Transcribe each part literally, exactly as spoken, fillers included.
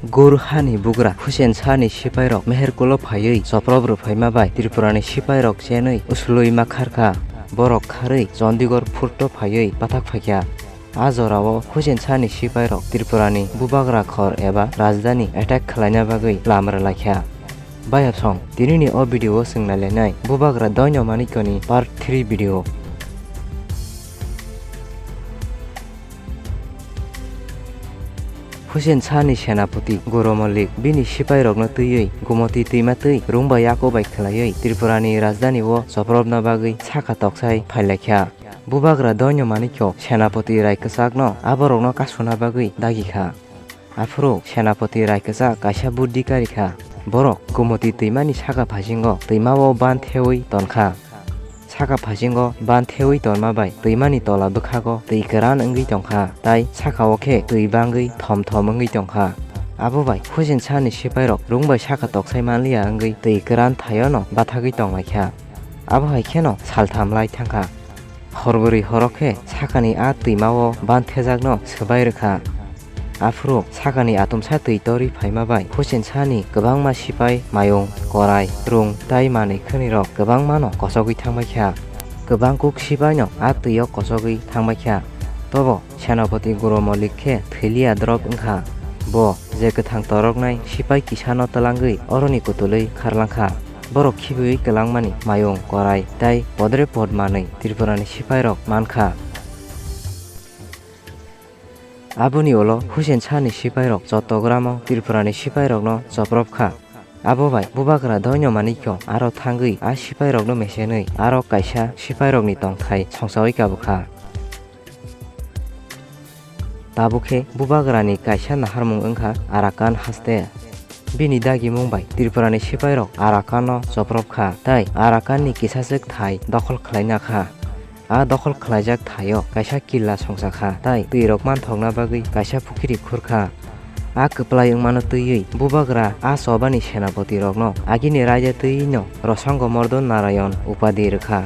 Gur hani bugra Hussein Shah ni sipairok Meherkulo phaiwi choprop rwphaima bai Tripura ni sipairok chenwi usulwi ma kharkha. Borok kharwi Chandigarh fort o phaiwi pathak phaikha. A jorao Hussein Shah ni sipairok Tripura ni bubagra khor eba rajdhani attack khlaina bagwi lam rwlaikha. Bayapsong, tinini o video o chwng nailainai Bubagra Doino Manikyo ni part three video. Hussein Shah ni senapati Guru Malik bini sipairokno twiwi Gumoti twima twi rung bai yaku bai khlaiwi Tripura ni rajdhani o chopropna bagwi saka toksai phailaikha. Bubagra Doino Manikyo senapati Rai Kwchakno aborokno kasuna bagwi dagikha. Aphuru senapati Rai Kwchak kaisa buddhi karikha. Borok Gumoti twimani saka phasingo twimao ban thewi tonkha. Saka phasingo ban thewi tonma bai twimani tola bwkhago twi kwran wngwi tongkha, tai sakao khe twi bangwi thom thom wngwi tongkha. Abo bai Hussein Shah ni sipairok rung bai saka toksai manliya wngwi twi kwran thaiono bathagwi tonglaikha. Abo hai kheno saltham lai thangkha. Hor bwrwi horo khe sakani a twimao ban thejakno swbai rwkha. Aphuru sakani atumsa twi torwi phaima bai Hussein Shah ni kwbangma sipai mayung, korai, rung tai manwi khwnirok kwbangmano kochogwi thangbaikha. Kwbang kuk sipaino a twio kochogwi thangbaikha. Tobo senapati Guru Malik khe thwilia drop wngkha. Bo je kwthang toroknai sipai kisano twlangwi oroni kutulwi kharlangkha. Borok khibiwi kwlangmani mayung, korai tai podre pod manwi Tripurani sipairok mankha. Aboni ulo Hussein Shah ni sipairok Chottogramo Tripurani sipairokno chopropkha. Abo bai Bubagra Doino Manikyo aro thangwi a sipairokno mesenwi aro kaisa sipairokni tongthai songchawi kabukha. Tabuk khe Bubagrani kaisa naharmung wngkha Arakan haste. Bini dagimung bai Tripurani sipairok Arakanno chopropkha, tai Arakanni kisachwk thai dokhol khlaina kha. A dokhol khlaijak thaio kaisa killa songchakha, tai twirok manthokna bagwi kaisa pukhiri khurkha. A kwplai wngmano twiwi Bubagra a chobani senapotirokno agini raida twino Rosongo Mordon Narayon upadi rwkha.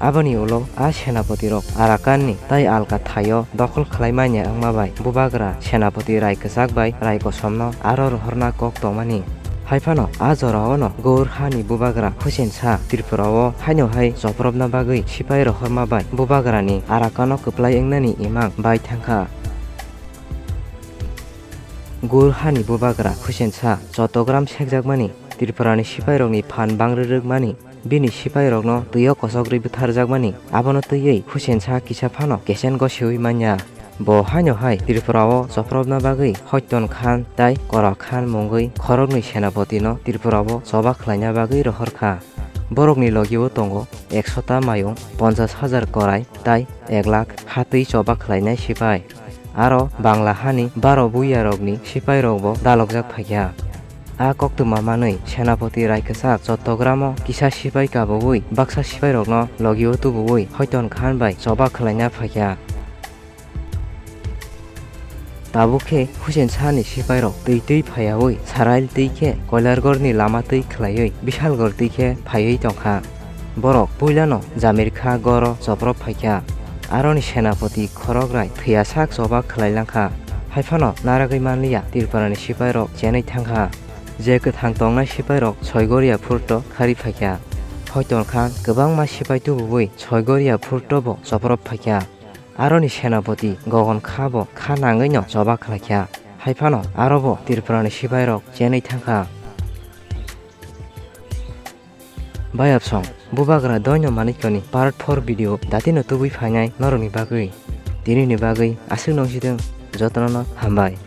Aboni ulo a senapotirok Arakanni tai alka thaio dokhol khlai manya wngma bai Bubagra senapoti Rai Kwchak bai Rai Kosomno aro rohorna kok tongmani. Haiphano a joraono Gour hani Bubagra Hussein Shah Tripurao haino hai chopropna bagwi sipai rohorma bai Bubagrani Arakano kwplai wngnani imang bai thangkha. Gour hani Bubagra Hussein Shah Chottogram sekjakmani, Tripurani sipairokni phan bangri rwkmani, bini sipairokno twio kochogri bwtharjakmani, abono twiwi Hussein Shah kisa phano kesen gosiwi manya. Bo haino hai Tripurao chopropna bagwi Hoiton Khan tai Kora Khan mungwi khoroknwi senapotino Tripurao choba khlaina bagwi rohorkha. Borokni logio tongo ekso ta mayung, ponchash hajar korai tai ek lakh ha twi choba khlainai sipai. Aro Bangla hani baro buiyarokni sipairokbo dalokjak phaikha. A koktwma manwi senapoti Rai Kwchak Chottogramo kisa sipai kabuwi baksa sipairokno logio tubuwi Hoiton Khan bai choba khlaina phaikha. Tabuk khe Hussein Shah ni sipairok twi twi phaiyawi Sarail twi khe Koilargorni lama twi khlaiwi Bishalgor twi khe phaiwi tongkha. Borok puilano Jamir Kha goro choprop phaikha. Aroni senapoti Khorokrai thwiyasak choba khlailangkha. Haiphano naragwi manliya Tripurani sipairok chenwi thangkha. Je kwthang tongnai sipairok Soigoria furto khari phaikha. Hoiton Khan kwbangma sipai tubuwi Soigoria furtobo choprop phaikha. Aroni senapoti Gogon Kha bo kha nangwino choba khlaikha. Haiphano arobo Tripurani sipairok chenwi thangkha. Bayapsong, Bubagra Doino Manikyoni part four video datino tubui phainai norokni bagwi. Tinini bagwi aswk nongsidwng, jotono hambai.